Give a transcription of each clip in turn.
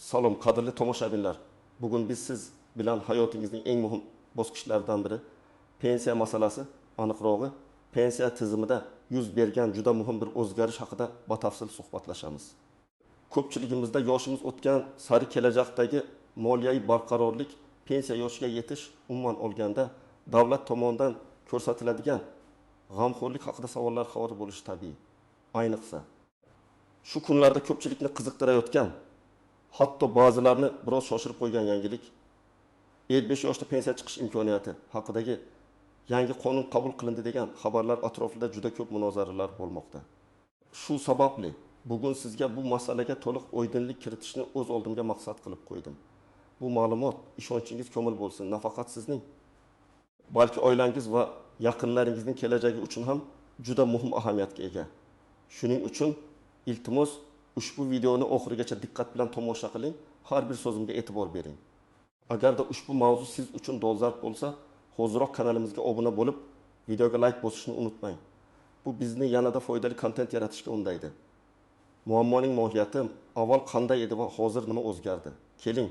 Salom, qadrli tomoshabinlar. Bugun biz siz bilan hayotingizning eng muhim bosqichlaridan biri pensiya masalasi, aniqrog'i, pensiya tizimida yuz bergan juda muhim bir o'zgarish haqida batafsil suhbatlashamiz. Ko'pchiligimizda yoshimiz o'tgan sari kelajakdagi moliyaviy barqarorlik, pensiya yoshiga yetish, umuman olganda davlat tomonidan ko'rsatiladigan g'amxo'rlik haqida savollar xavotir bo'lishi tabiiy. Ayniqsa, shu kunlarda ko'pchilikni qiziqtirayotgan, hatto ba'zilarni biroz shoshirib qo'ygan yangilik 55 yoshda pensiya chiqish imkoniyati haqidagi yangi qonun qabul qilindi degan xabarlar atrofida juda ko'p munozaralar bo'lmoqda. Shu sababli bugun sizga bu masalaga to'liq oydinlik kiritishni o'z oldimga maqsad qilib qo'ydim. Bu ma'lumot ishonchingiz komil bo'lsin, nafaqat sizning, balki oilangiz va yaqinlaringizning kelajagi uchun ham juda muhim ahamiyatga ega. Shuning uchun iltimos ushbu videoni oxirigacha diqqat bilan tomosha qiling, har bir so'zimga e'tibor bering. Agarda ushbu mavzu siz uchun dolzarb bo'lsa, hoziroq kanalimizga obuna bo'lib, videoga like bosishni unutmang. Bu bizni yanada foydali kontent yaratishga undaydi. Muammoning mohiyati avval qanday edi va hozir nima o'zgardi? Keling,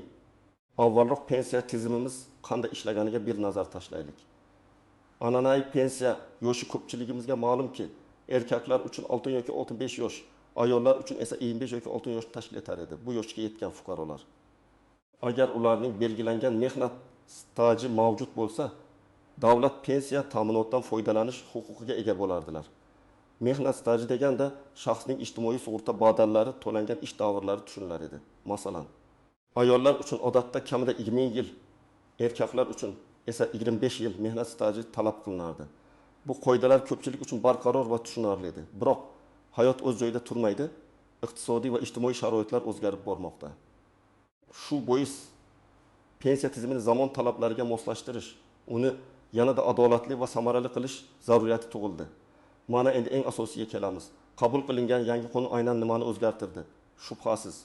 avvalroq pensiya tizimimiz qanday ishlaganiga bir nazar tashlaylik. An'anaviy pensiya yoshi ko'pchiligimizga ma'lumki, erkaklar uchun 6 yoki 65 yosh, ayollar uchun esa 55 yoki 6 yosh tashkil etar edi. Bu yoshga yetgan fuqarolar. Agar ularning belgilangan mehnat staji mavjud bo'lsa, davlat pensiya ta'minotidan foydalanish huquqiga ega bo'lardilar. Mehnat staji deganda shaxsning ijtimoiy sug'urta badallari to'langan ish davrlari tushunilar edi. Masalan, ayollar uchun odatda kamida 20 yil, erkaklar uchun esa 25 yil mehnat staji talab qilinardi. Bu qoidalar ko'pchilik uchun barqaror va tushunarli edi. Biroq hayot o'z joyida turmaydi, iqtisodiy va ijtimoiy sharoitlar o'zgarib bormoqda. Shu bois pensiya tizimini zamon talablariga moslashtirish, uni yanada adolatli va samarali qilish zaruriyati tug'ildi. Mana endi eng asosiyga kelamiz. Qabul qilingan yangi qonun aynan nimani o'zgartirdi? Shubhasiz,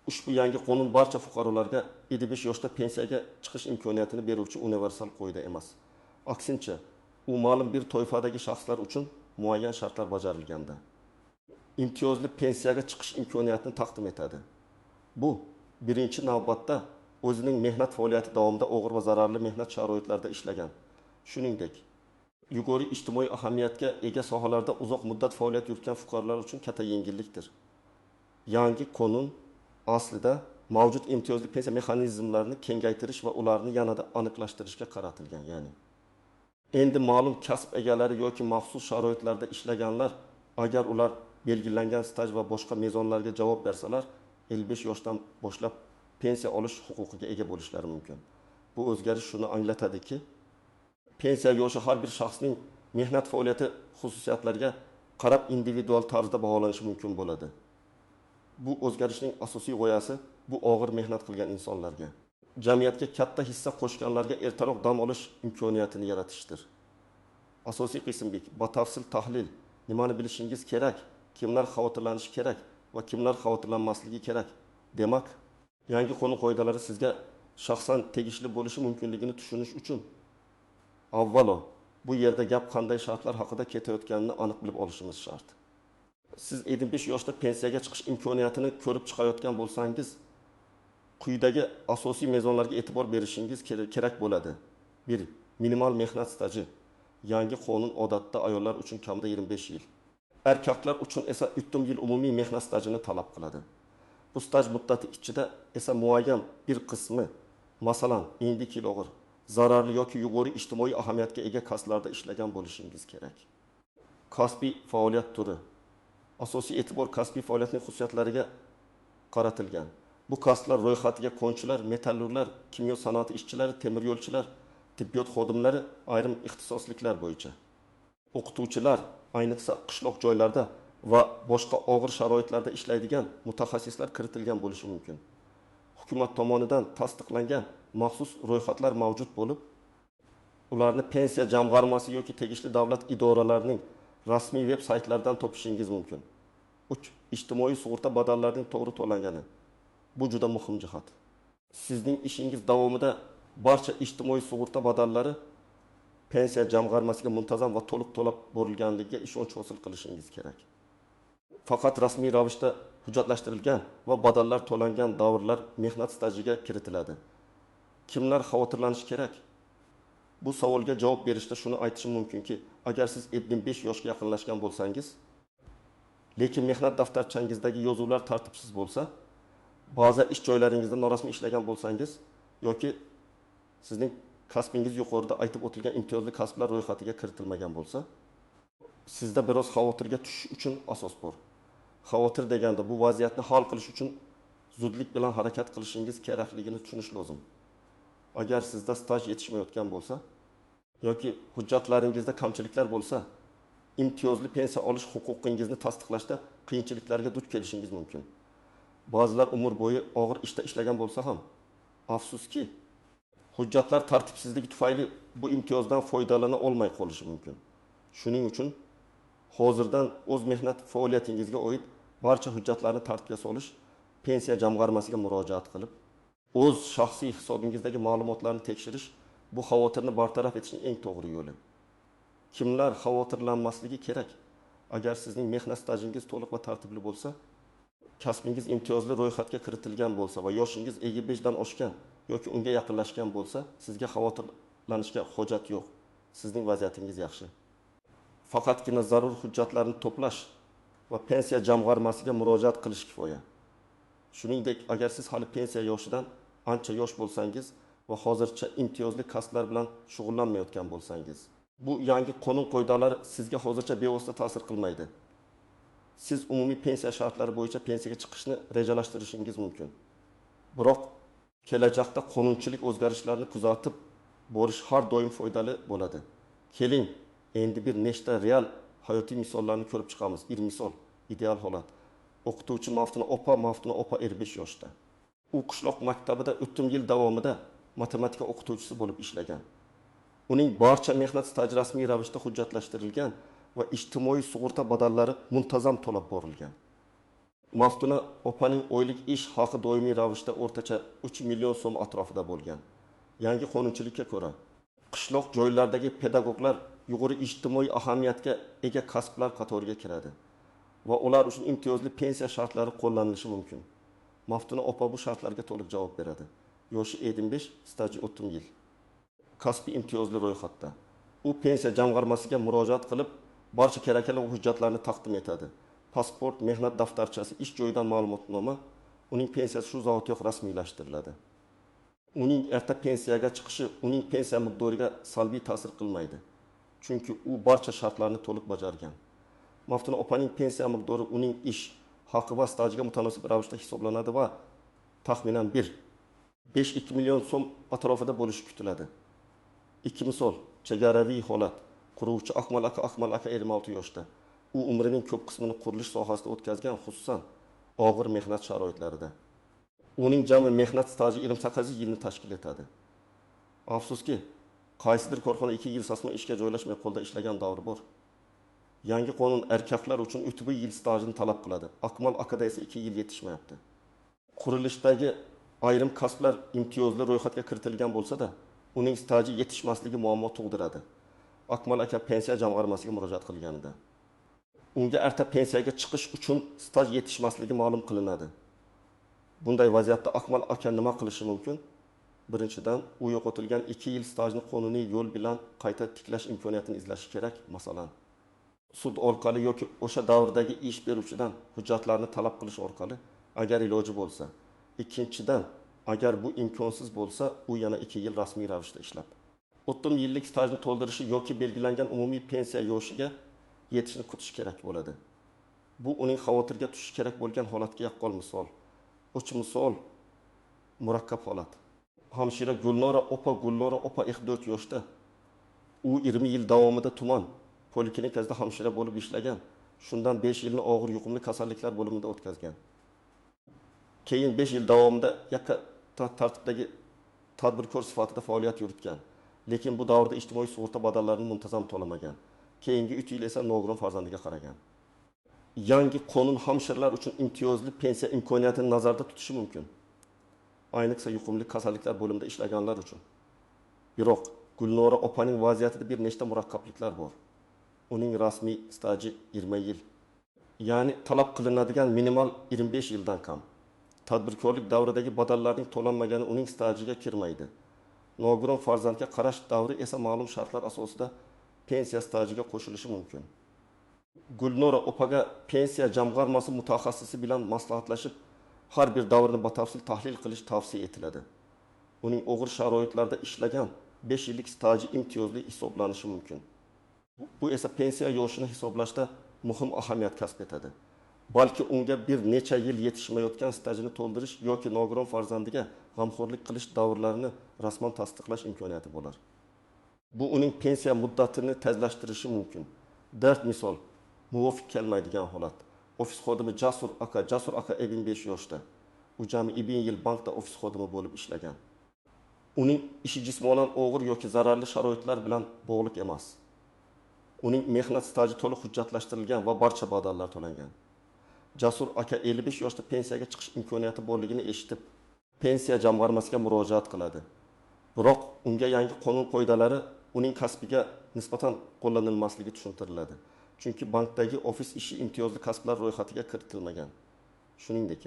ushbu yangi qonun barcha fuqarolarga 55 yoshda pensiyaga chiqish imkoniyatini beruvchi universal qoida emas. Aksincha, u ma'lum bir toifadagi shaxslar uchun muayyan shartlar bajarilganda imtiyozli pensiyaga chiqish imkoniyatini taqdim etadi. Bu birinchi navbatda o'zining mehnat faoliyati davomida og'ir va zararli mehnat sharoitlarida ishlagan, shuningdek, yuqori ijtimoiy ahamiyatga ega sohalarda uzoq muddat faoliyat yuritgan fuqarolar uchun katta yengillikdir. Yangi qonun aslida mavjud imtiyozli pensiya mexanizmlarini kengaytirish va ularni yanada aniqlashtirishga qaratilgan. Ya'ni endi ma'lum kasb egalari yoki maxsus sharoitlarda ishlaganlar, agar ular belgilangan staj va boshqa mezonlarga javob bersalar, 55 yoshdan boshlab pensiya olish huquqiga ega bo'lishlari mumkin. Bu o'zgarish shuni anglatadiki, pensiya yoshi har bir shaxsning mehnat faoliyati xususiyatlariga qarab individual tarzda baholanishi mumkin bo'ladi. Bu o'zgarishning asosiy g'oyasi bu og'ir mehnat qilgan insonlarga, jamiyatga katta hissa qo'shganlarga ertaroq dam olish imkoniyatini yaratishdir. Asosiy qismga batafsil tahlil, nimani bilishingiz kerak, kimlar xavotirlanishi kerak va kimlar xavotirlanmasligi kerak. Demak, yangi qonun qoidalari sizga shaxsan tegishli bo'lishi mumkinligini tushunish uchun avvalo bu yerda gap qanday shartlar haqida ketayotganini aniq bilib olishimiz shart. Siz 55 yoshda pensiyaga chiqish imkoniyatini ko'rib chiqayotgan bo'lsangiz, quyidagi asosiy mezonlarga e'tibor berishingiz kerak bo'ladi. 1. Minimal mehnat staji. Yangi qonun odatda ayollar uchun kamida 25 yil, erkaklar uchun esa 3 yil umumiy mehnat stajini talab qiladi. Bu staj muddati ichida esa muayyan bir qismi, masalan, indiki og'ir, zararli yoki yuqori ijtimoiy ahamiyatga ega kasblarda ishlagan bo'lishingiz kerak. Kasbiy faoliyat turi. Asosiy e'tibor kasbiy faoliyatning xususiyatlariga qaratilgan. Bu kasblar ro'yxatiga konchilar, metallurglar, kimyo sanoati ishchilari, temir yo'lchilar, tibbiyot xodimlari, ayrim ixtisosliklar bo'yicha o'qituvchilar, ayniqsa qishloq joylarda va boshqa og'ir sharoitlarda ishlaydigan mutaxassislar kiritilgan bo'lishi mumkin. Hukumat tomonidan tasdiqlangan maxsus ro'yxatlar mavjud bo'lib, ularni pensiya jamg'armasi yoki tegishli davlat idoralarining rasmiy veb saytlaridan topishingiz mumkin. 3. Ijtimoiy sug'urta badallarining to'g'ri to'langani. Bu juda muhim jihat. Sizning ishingiz davomida barcha ijtimoiy sug'urta badallari pensiya jamg'armasiga muntazam va to'liq to'lab borilganligiga ishonch hosil qilishingiz kerak. Faqat rasmiy ravishda hujjatlashtirilgan va badallar to'langan davrlar mehnat stajiga kiritiladi. Kimlar xavotirlanishi kerak? Bu savolga javob berishda shuni aytishim mumkinki, agar siz 55 yoshga yaqinlashgan bo'lsangiz, lekin mehnat daftarchangizdagi yozuvlar tartibsiz bo'lsa, ba'zi ish joylaringizda norasmiy ishlagan bo'lsangiz yoki sizning kasbingiz yuqorida aytib o'tilgan imtiyozli kasblar ro'yxatiga kiritilmagan bo'lsa, sizda biroz xavotirga tushish uchun asos bor. Xavotir deganda bu vaziyatni hal qilish uchun zudlik bilan harakat qilishingiz kerakligini tushunish lozim. Agar sizda staj yetishmayotgan bo'lsa yoki hujjatlaringizda kamchiliklar bo'lsa, imtiyozli pensiya olish huquqingizni tasdiqlashda qiyinchiliklarga duch kelishingiz mumkin. Ba'zilar umr bo'yi og'ir ishda ishlagan bo'lsa ham, afsuski, hujjatlar tartibsizligi tufayli bu imtiyozdan foydalana olmay qolishi mumkin. Shuning uchun hozirdan o'z mehnat faoliyatingizga oid barcha hujjatlarni tartibga solish, pensiya jamg'armasiga murojaat qilib, o'z shaxsiy hisobingizdagi ma'lumotlarni tekshirish bu xavotirni bartaraf etishning eng to'g'ri yo'li. Kimlar xavotirlanmasligi kerak? Agar sizning mehnat stajingiz to'liq va tartibli bo'lsa, kasbingiz imtiyozli ro'yxatga kiritilgan bo'lsa va yoshingiz 55 dan oshgan yoki unga yaqinlashgan bo'lsa, sizga xavotirlanishga hojat yo'q. Sizning vaziyatingiz yaxshi. Faqatgina zarur hujjatlarni to'plash va pensiya jamg'armasiga murojaat qilish kifoya. Shuningdek, agar siz hali pensiya yoshidan ancha yosh bo'lsangiz va hozircha imtiyozli kasblar bilan shug'ullanmayotgan bo'lsangiz, bu yangi qonun qoidalari sizga hozircha bevosita ta'sir qilmaydi. Siz umumiy pensiya shartlari bo'yicha pensiyaga chiqishni rejalashtirishingiz mumkin. Biroq kelajakda qonunchilik o'zgarishlarini kuzatib borish har doim foydali bo'ladi. Keling, endi bir nechta real hayotiy misollarni ko'rib chiqamiz. Bir misol, ideal holat. O'qituvchi Maftuna opa 55 yoshda. U qishloq maktabida o'ttim yil davomida matematika o'qituvchisi bo'lib ishlagan. Uning barcha mehnat staji rasmiy ravishda hujjatlashtirilgan va ijtimoiy sug'urta badallari muntazam to'lab borilgan. Maftuna opaning oylik ish haqi doimiy ravishda o'rtacha 3 million so'm atrofida bo'lgan. Yangi qonunchilikka ko'ra, qishloq joylardagi pedagoglar yuqori ijtimoiy ahamiyatga ega kasblar qatoriga kiradi va ular uchun imtiyozli pensiya shartlari qo'llanilishi mumkin. Maftuna opa bu shartlarga to'liq javob beradi. Yoshi 55, staji 30 yil. Kasbiy imtiyozli ro'yxatda. U pensiya jamg'armasiga murojaat qilib, barcha kerakli hujjatlarni taqdim etadi. Pasport, mehnat daftarchasi, ish joyidan ma'lumotnoma, uning pensiyasi shu zahotiyoq rasmiylashtiriladi. Uning erta pensiyaga chiqishi uning pensiya miqdoriga salbiy ta'sir qilmaydi. Chunki u barcha shartlarni to'liq bajargan. Maftuna opaning pensiya miqdori uning ish haqi va stajiga mutanosib ravishda hisoblanadi va taxminan 1.5-2 million so'm atrofida bo'lishi kutiladi. Ikki misol, chegaraviy holat. Quruvchi Akmal aka 56 yoshda. U umrining ko'p qismini qurilish sohasida o'tkazgan, xususan og'ir mehnat sharoitlarida. Uning jami mehnat staji 28 yilni tashkil etadi. Afsuski, qaysidir korxona 2 yil sasma ishga joylashmay qo'lda ishlagan davri bor. Yangi qonun erkaklar uchun 3 yil stajini talab qiladi. Akmal akada esa 2 yil yetishmayapti. Qurilishdagi ayrim kasblar imtiyozli ro'yxatga kiritilgan bo'lsa-da, uning staji yetishmasligi muammo tug'diradi. Akmal aka pensiya jamg'armasiga murojaat qilganida unga erta pensiyaga chiqish uchun staj yetishmasligi ma'lum qilinadi. Bunday vaziyatda Akmal aka nima qilishi mumkin? Birinchidan, u yo'qotilgan 2 yil stajni qonuniy yo'l bilan qayta tiklash imkoniyatini izlashi kerak, masalan, sud orqali yoki o'sha davrdagi ish beruvchidan hujjatlarni talab qilish orqali, agar iloji bo'lsa. Ikkinchidan, agar bu imkonsiz bo'lsa, u yana 2 yil rasmiy ravishda ishlab 30 yillik stajni to'ldirishi yoki belgilangan umumiy pensiya yoshiga yetishini kutish kerak bo'ladi. Bu uning xavotirga tushishi kerak bo'lgan holatga yaqqol misol. 3 misol, murakkab holat. Hamshira Gulnora opa 54 yoshda. U 20 yil davomida tuman poliklinikasida hamshira bo'lib ishlagan. Shundan 5 yilni og'ir yuqumli kasalliklar bo'limida o'tkazgan. Keyin 5 yil davomida yakka tartibdagi tadbirkor sifatida faoliyat yuritgan. Lekin bu davrda ijtimoiy sug'urta badallarini muntazam to'lamagan. Keyingi 3 yil esa nogiron farzandiga qaragan. Yangi qonun hamshiralar uchun imtiyozli pensiya imkoniyatini nazarda tutishi mumkin. Ayniqsa yuqumli kasalliklar bo'limida ishlaganlar uchun. Biroq Gulnora opaning vaziyatida bir nechta murakkabliklar bor. Uning rasmiy staji 20 yil. Ya'ni talab qilinadigan minimal 25 yildan kam. Tadbirkorlik davridagi badallarning to'lanmagani uning stajiga kirmaydi. Nogiron farzandga qarash davri esa ma'lum shartlar asosida pensiya stajiga qo'shilishi mumkin. Gulnora opaga pensiya jamg'armasi mutaxassisi bilan maslahatlashib, har bir davrni batafsil tahlil qilish tavsiya etiladi. Uning og'ir sharoitlarda ishlagan 5 yillik staji imtiyozli hisoblanishi mumkin. Bu esa pensiya yoshini hisoblashda muhim ahamiyat kasb etadi. Balki unga bir necha yil yetishmayotgan stajini to'ldirish yoki nogiron farzandiga g'amxo'rlik qilish davrlarini rasman tasdiqlash imkoniyati bo'lar. Bu uning pensiya muddatini tezlashtirishi mumkin. Dard misol, muvofiq kelmaydigan holat. Ofis xodimi Jasur aka, Jasur aka 55 yoshda. U jami 2 yil bankda ofis xodimi bo'lib ishlagan. Uning ishi jismonan og'ir yoki zararli sharoitlar bilan bog'liq emas. Uning mehnat staji to'liq hujjatlashtirilgan va barcha badallar to'langan. Jasur aka 55 yoshda pensiyaga chiqish imkoniyati borligini eshitib, pensiya jamg'armasiga murojaat qiladi. Biroq unga yangi qonun qoidalari uning kasbiga nisbatan qo'llanilmasligi tushuntiriladi. Chunki bankdagi ofis ishi imtiyozli kasblar ro'yxatiga kiritilmagan. Shuningdek,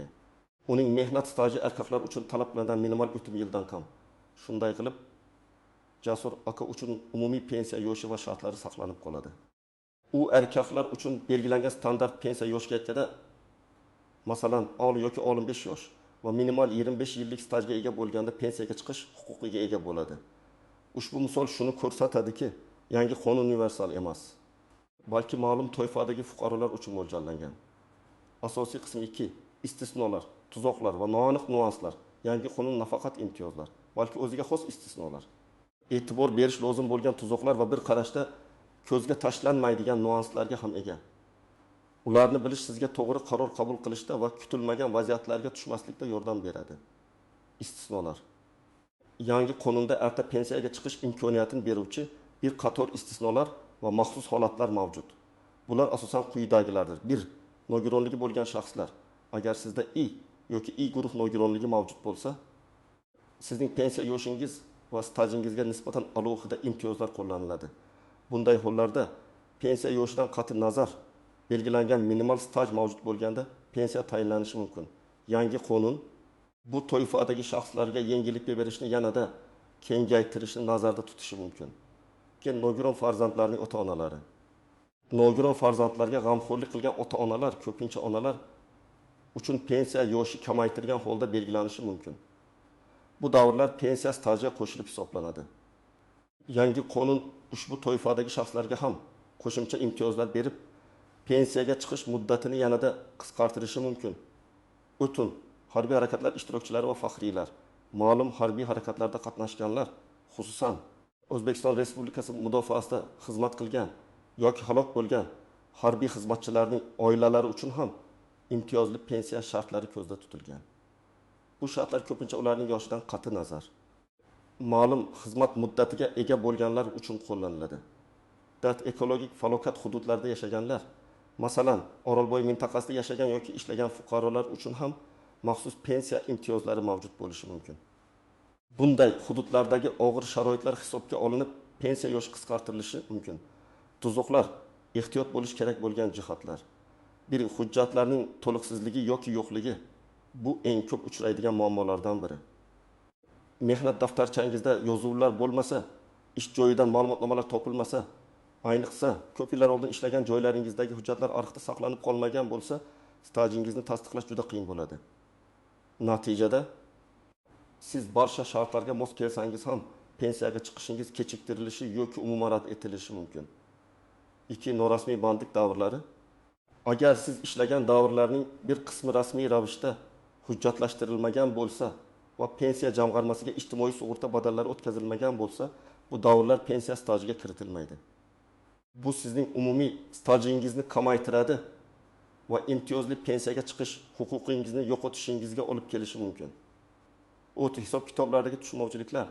uning mehnat staji erkaklar uchun talab qilingan minimal 3 yildan kam. Shunday qilib, Jasur aka uchun umumiy pensiya yoshi va shartlari saqlanib qoladi. U erkaklar uchun belgilangan standart pensiya yoshiga yetganda, masalan, 6 yoki 15 yosh va minimal 25 yillik stajga ega bo'lganda pensiyaga chiqish huquqiga ega bo'ladi. Ushbu misol shuni ko'rsatadiki, yangi qonun universal emas, balki ma'lum toifadagi fuqarolar uchun mo'ljallangan. Asosiy qism 2: istisnolar, tuzoqlar va noaniq nuanslar. Yangi qonun nafaqat imtiyozlar, balki o'ziga xos istisnolar. E'tibor berish lozim bo'lgan tuzoqlar va bir qarashda ko'zga tashlanmaydigan nuanslarga ham ega. Ularni bilish sizga to'g'ri qaror qabul qilishda va kutilmagan vaziyatlarga tushmaslikda yordam beradi. Istisnolar. Yangi qonunda erta pensiyaga chiqish imkoniyatini beruvchi bir qator istisnolar va maxsus holatlar mavjud. Bular asosan quyidagilardir. 1. Nogironligi bo'lgan shaxslar. Agar sizda I yoki I guruh nogironligi mavjud bo'lsa, sizning pensiya yoshingiz va stajingizga nisbatan alohida imtiyozlar qo'llaniladi. Bunday hollarda pensiya yoshidan qat'i nazar belgilangan minimal staj mavjud bo'lganda pensiya tayinlanishi mumkin. Yangi qonun bu toifadagi shaxslarga yengillik berishni yanada kengaytirishni nazarda tutishi mumkin. Keyin nogiron farzandlarning ota-onalari. Nogiron farzandlarga g'amxo'rlik qilgan ota-onalar, ko'pincha onalar uchun pensiya yoshi kamaytirgan holda belgilanishi mumkin. Bu davrlar pensiya stajiga qo'shilib hisoblanadi. Yangi qonun ushbu toifadagi shaxslarga ham qo'shimcha imtiyozlar berib, pensiyaga chiqish muddatini yanada qisqartirishi mumkin. O'tin, harbiy harakatlar ishtirokchilari va faxriylar, ma'lum harbiy harakatlarda qatnashganlar, xususan O'zbekiston Respublikasi mudofaasida xizmat qilgan yoki halok bo'lgan harbiy xizmatchilarning oilalari uchun ham imtiyozli pensiya shartlari ko'zda tutilgan. Bu shartlar ko'pincha ularning yoshidan qat'i nazar ma'lum xizmat muddatiga ega bo'lganlar uchun qo'llaniladi. Dard ekologik falokat hududlarida yashaganlar, masalan, Orolbo'yi mintaqasida yashagan yoki ishlagan fuqarolar uchun ham maxsus pensiya imtiyozlari mavjud bo'lishi mumkin. Bunday hududlardagi og'ir sharoitlar hisobga olinib, pensiya yoshi qisqartirilishi mumkin. Tuzoqlar, ehtiyot bo'lish kerak bo'lgan jihatlar. Bir, hujjatlarning to'liqsizligi yoki yo'qligi bu eng ko'p uchraydigan muammolardan biri. Mehnat daftarchangizda yozuvlar bo'lmasa, ish joyidan ma'lumotnomalar topilmasa, ayniqsa ko'p yillar oldin ishlagan joylaringizdagi hujjatlar arxivda saqlanib qolmagan bo'lsa, stajingizni tasdiqlash juda qiyin bo'ladi. Natijada siz barcha shartlarga mos kelsangiz ham pensiyaga chiqishingiz kechiktirilishi yoki umuman rad etilishi mumkin. 2. Norasmiy bandlik davrlari. Agar siz ishlagan davrlarning bir qismi rasmiy ravishda hujjatlashtirilmagan bo'lsa va pensiya jamg'armasiga ijtimoiy sug'urta badallari o'tkazilmagan bo'lsa, bu davrlar pensiya stajiga kiritilmaydi. Bu sizning umumiy stajingizni kamaytiradi va imtiyozli pensiyaga chiqish huquqingizni yo'qotishingizga olib kelishi mumkin. O'ta hisob kitoblardagi tushunmovchiliklar,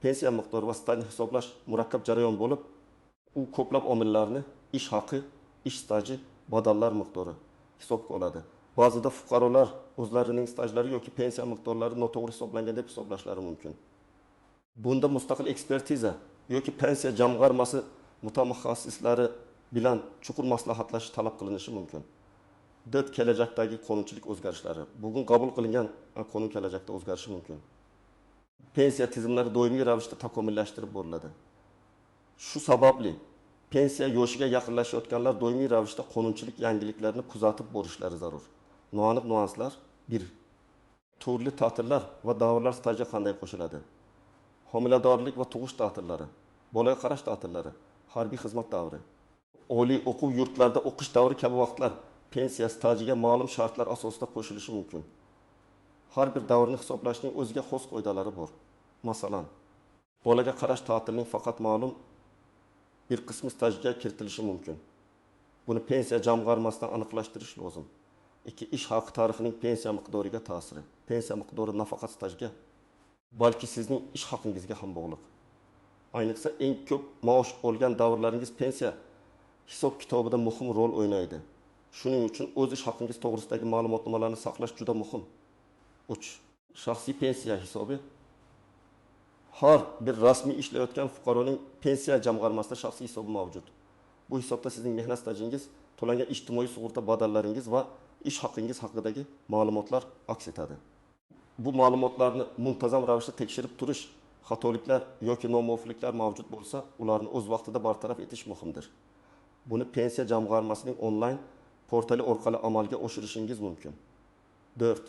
pensiya miqdori va stajni hisoblash murakkab jarayon bo'lib, u ko'plab omillarni, ish haqi, ish staji, badallar miqdori hisobga oladi. Ba'zida fuqarolar o'zlarining stajlari yoki pensiya miqdorlari noto'g'ri hisoblangan deb hisoblashlari mumkin. Bunda mustaqil ekspertiza yoki pensiya jamg'armasi mutaxassislari bilan chuqur maslahatlashish talab qilinishi mumkin. 4. Kelajakdagi qonunchilik o'zgarishlari. Bugun qabul qilingan qonun kelajakda o'zgarishi mumkin. Pensiya tizimlari doimiy ravishda takomillashtirib boriladi. Shu sababli pensiya yoshiga yaqinlashayotganlar doimiy ravishda qonunchilik yangiliklarini kuzatib borishlari zarur. Noaniq nuanslar. 1. Turli ta'tillar va davrlar stajga qanday qo'shiladi? Homiladorlik va tug'ish ta'tillari, bolaga qarash ta'tillari, harbiy xizmat davri, oliy o'quv yurtlarida o'qish davri kabi vaqtlar pensiya stajiga ma'lum shartlar asosida qo'shilishi mumkin. Har bir davrni hisoblashning o'ziga xos qoidalari bor. Masalan, bolaga qarash ta'tilining faqat ma'lum bir qismi stajga kiritilishi mumkin. Buni pensiya jamg'armasidan aniqlashtirish lozim. 2. Ish haqi tarixining pensiya miqdoriga ta'siri. Pensiya miqdori nafaqat stajga, balki sizning ish haqingizga ham bog'liq. Ayniqsa eng ko'p maosh olgan davrlaringiz pensiya hisob kitobida muhim rol o'ynaydi. Shuning uchun o'z ish haqingiz to'g'risidagi ma'lumotnomalarni saqlash juda muhim. 3. Shaxsiy pensiya hisobi. Har bir rasmiy ishlayotgan fuqaroning pensiya jamg'armasida shaxsiy hisobi mavjud. Bu hisobda sizning mehnat stajingiz, to'langan ijtimoiy sug'urta badallaringiz va ish haqingiz haqidagi ma'lumotlar aks etadi. Bu ma'lumotlarni muntazam ravishda tekshirib turish, xatoliklar yoki nomuvofiqliklar mavjud bo'lsa, ularni o'z vaqtida bartaraf etish muhimdir. Buni pensiya jamg'armasining onlayn portali orqali amalga oshirishingiz mumkin. 4.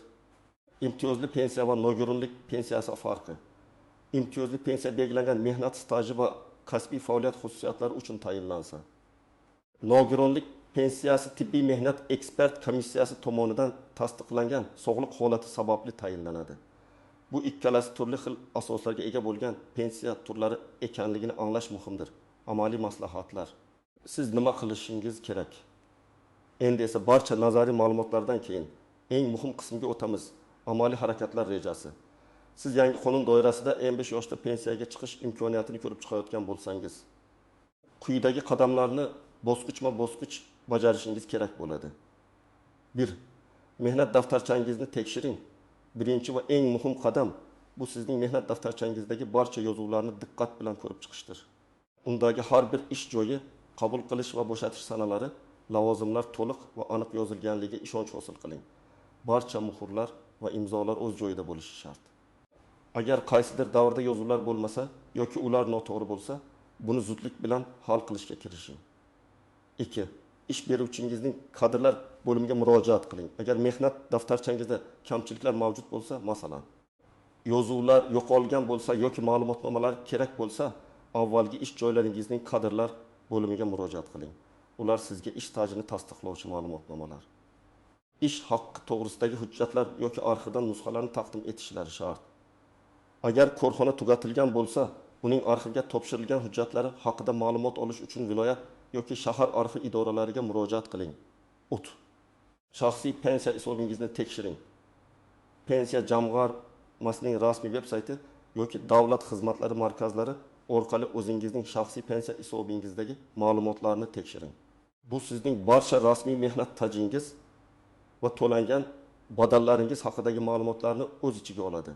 Imtiyozli pensiya va nogironlik pensiyasi farqi. Imtiyozli pensiya belgilangan mehnat staji va kasbiy faoliyat xususiyatlari uchun tayinlansa, nogironlik pensiyasi tibbiy mehnat ekspert komissiyasi tomonidan tasdiqlangan sog'liq holati sababli tayinlanadi. Bu ikkalasi turli xil asoslarga ega bo'lgan pensiya turlari ekanligini anglash muhimdir. Amaliy maslahatlar. Siz nima qilishingiz kerak? Endi esa barcha nazariy ma'lumotlardan keyin eng muhim qismga o'tamiz. Amaliy harakatlar rejasi. Siz yangi qonun doirasida 15 yoshda pensiyaga chiqish imkoniyatini ko'rib chiqayotgan bo'lsangiz, quyidagi qadamlarni bosqichma-bosqich bajarishingiz kerak bo'ladi. 1. Mehnat daftarchangizni tekshiring. Birinchi va eng muhim qadam bu sizning mehnat daftarchangizdagi barcha yozuvlarni diqqat bilan ko'rib chiqishdir. Undagi har bir ish joyi, qabul qilish va bo'shatish sanalari, lavozimlar to'liq va aniq yozilganligiga ishonch hosil qiling. Barcha muhrlar va imzolar o'z joyida bo'lishi shart. Agar qaysidir davrda yozuvlar bo'lmasa yoki ular noto'g'ri bo'lsa, buni zudlik bilan hal qilishga kirishing. 2. Ish beruvchingizning kadrlar bo'limiga murojaat qiling. Agar mehnat daftarchangizda kamchiliklar mavjud bo'lsa, masalan, yozuvlar yo'qolgan bo'lsa yoki ma'lumotnomalar kerak bo'lsa, avvalgi ish joylaringizning kadrlar bo'limiga murojaat qiling. Ular sizga ish stajini tasdiqlovchi ma'lumotnomalar, ish haqqi to'g'risidagi hujjatlar yoki arxivdan nusxalarni taqdim etishlari shart. Agar korxona tugatilgan bo'lsa, uning arxivga topshirilgan hujjatlari haqida ma'lumot olish uchun viloyat yoki shahar arxiv idoralariga murojaat qiling. 3. Shaxsiy pensiya hisobingizni tekshiring. Pensiya jamg'armasining rasmiy veb-sayti yoki davlat xizmatlari markazlari orqali o'zingizning shaxsiy pensiya hisobingizdagi ma'lumotlarni tekshiring. Bu sizning barcha rasmiy mehnat stajingiz va to'langan badallaringiz haqidagi ma'lumotlarni o'z ichiga oladi.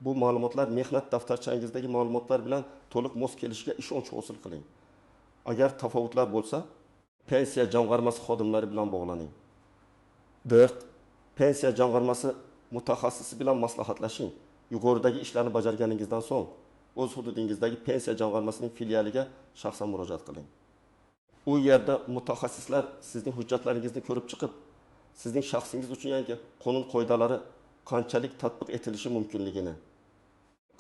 Bu ma'lumotlar mehnat daftarchangizdagi ma'lumotlar bilan to'liq mos kelishiga ishonch hosil qiling. Agar tafovutlar bo'lsa, pensiya jamg'armasi xodimlari bilan bog'laning. 4. Pensiya jamg'armasi mutaxassisi bilan maslahatlashing. Yuqoridagi ishlarni bajarganingizdan so'ng o'z hududingizdagi pensiya jamg'armasining filialiga shaxsan murojaat qiling. U yerda mutaxassislar sizning hujjatlaringizni ko'rib chiqib, sizning shaxsingiz uchun yangi qonun qoidalari qanchalik tatbiq etilishi mumkinligini,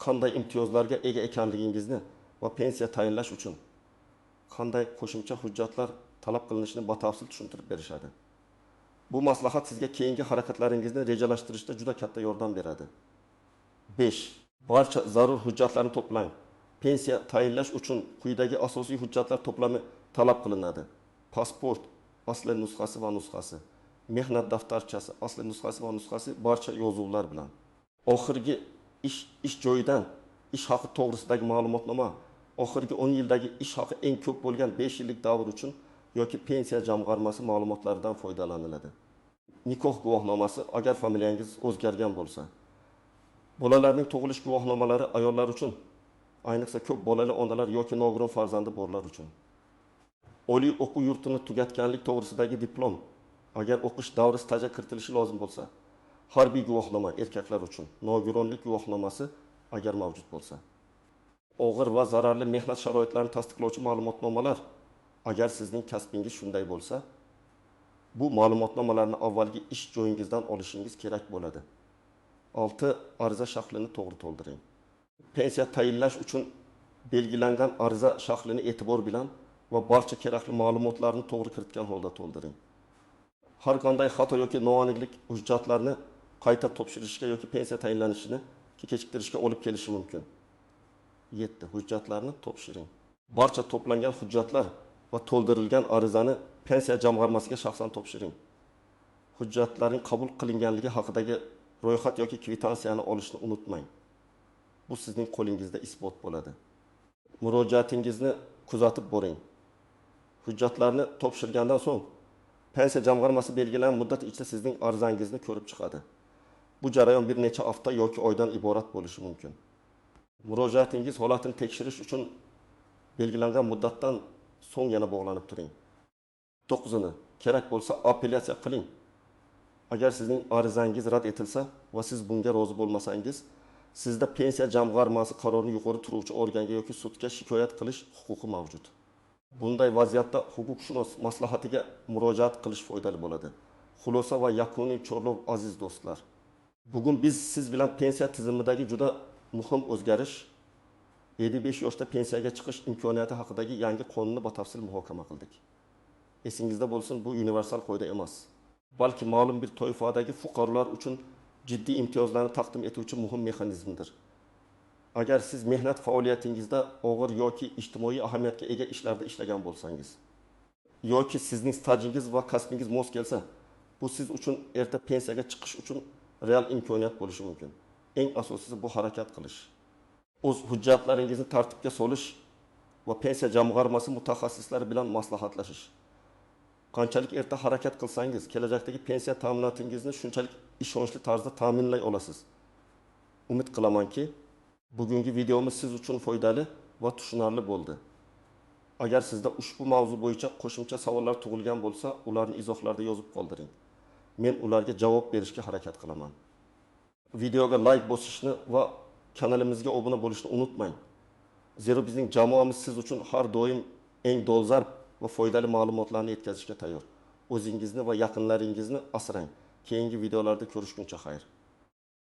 qanday imtiyozlarga ega ekanligingizni va pensiya tayinlash uchun qanday qo'shimcha hujjatlar talab qilinishini batafsil tushuntirib berishadi. Bu maslahat sizga keyingi harakatlaringizni rejalashtirishda juda katta yordam beradi. 5. Barcha zarur hujjatlarni to'plang. Pensiya tayinlash uchun quyidagi asosiy hujjatlar to'plami talab qilinadi. Pasport, asli nusxasi va nusxasi, mehnat daftarchasi, asli nusxasi va nusxasi barcha yozuvlar bilan. Oxirgi ish joyidan ish haqi to'g'risidagi ma'lumotnoma, oxirgi 10 yildagi ish haqi eng ko'p bo'lgan 5 yillik davr uchun yoki pensiya jamg'armasi ma'lumotlaridan foydalaniladi. Nikoh guvohnomasi agar familiyangiz o'zgargan bo'lsa. Bolalarning tug'ilish guvohnomalari ayollar uchun, ayniqsa ko'p bolali onalar yoki nogiron farzandi borlar uchun. Oliy o'quv yurtini tugatganlik to'g'risidagi diplom Agar o'qish davri stajga kiritilishi lozim bo'lsa, harbiy guvohnoma erkaklar uchun, nogironlik guvohnomasi agar mavjud bo'lsa. Og'ir va zararli mehnat sharoitlarini tasdiqlovchi ma'lumotnomalar, agar sizning kasbingiz shunday bo'lsa, bu ma'lumotnomalarni avvalgi ish joyingizdan olishingiz kerak bo'ladi. 6. Ariza shaklini to'g'ri to'ldiring. Pensiya tayinlash uchun belgilangan ariza shaklini e'tibor bilan va barcha kerakli ma'lumotlarni to'g'ri kiritgan holda to'ldiring. Har qanday xato yoki noaniqlik hujjatlarni qayta topshirishga yoki pensiya tayinlanishini kechiktirishga olib kelishi mumkin. 7. Hujjatlarni topshiring. Barcha to'plangan hujjatlar va to'ldirilgan arizani pensiya jamg'armasiga shaxsan topshiring. Hujjatlarning qabul qilinganligi haqidagi ro'yxat yoki kvitansiyani olishni unutmang. Bu sizning qo'lingizda isbot bo'ladi. Murojaatingizni kuzatib boring. Hujjatlarni topshirgandan so'ng pensiya jamg'armasi belgilangan muddat ichida sizning arizangizni ko'rib chiqadi. Bu jarayon bir necha hafta yoki oydan iborat bo'lishi mumkin. Murojaatingiz holatini tekshirish uchun belgilangan muddatdan so'ng yana bog'lanib turing. 9. Kerak bo'lsa apellyatsiya qiling. Agar sizning arizangiz rad etilsa va siz bunga rozi bo'lmasangiz, sizda pensiya jamg'armasi qarorini yuqori turuvchi organga yoki sudga shikoyat qilish huquqi mavjud. Bunday vaziyatda huquqshunos maslahatiga murojaat qilish foydali bo'ladi. Xulosa va yakuniy chorlov aziz do'stlar. Bugun biz siz bilan pensiya tizimidagi juda muhim o'zgarish, 55 yoshda pensiyaga chiqish imkoniyati haqidagi yangi qonunni batafsil muhokama qildik. Esingizda bo'lsin, bu universal qoida emas, balki ma'lum bir toifadagi fuqarolar uchun jiddiy imtiyozlarni taqdim etuvchi muhim mexanizmdir. Agar siz mehnat faoliyatingizda og'ir yoki ijtimoiy ahamiyatga ega ishlarda ishlagan bo'lsangiz yoki sizning stajingiz va kasbingiz mos kelsa, bu siz uchun erta pensiyaga chiqish uchun real imkoniyat bo'lishi mumkin. Eng asosiysi bu harakat qilish. O'z hujjatlaringizni tartibga solish va pensiya jamg'armasi mutaxassislari bilan maslahatlashish. Qanchalik erta harakat qilsangiz, kelajakdagi pensiya ta'minotingizni shunchalik ishonchli tarzda ta'minlay olasiz. Umid qilamanki, bugungi videomiz siz uchun foydali va tushunarli bo'ldi. Agar sizda ushbu mavzu bo'yicha qo'shimcha savollar tug'ilgan bo'lsa, ularni izohlarda yozib qoldiring. Men ularga javob berishga harakat qilaman. Videoga like bosishni va kanalimizga obuna bo'lishni unutmang. Zero bizning jamoamiz siz uchun har doim eng dolzarb va foydali ma'lumotlarni yetkazishga tayyor. O'zingizni va yaqinlaringizni asrang. Keyingi videolarda ko'rishguncha xayr.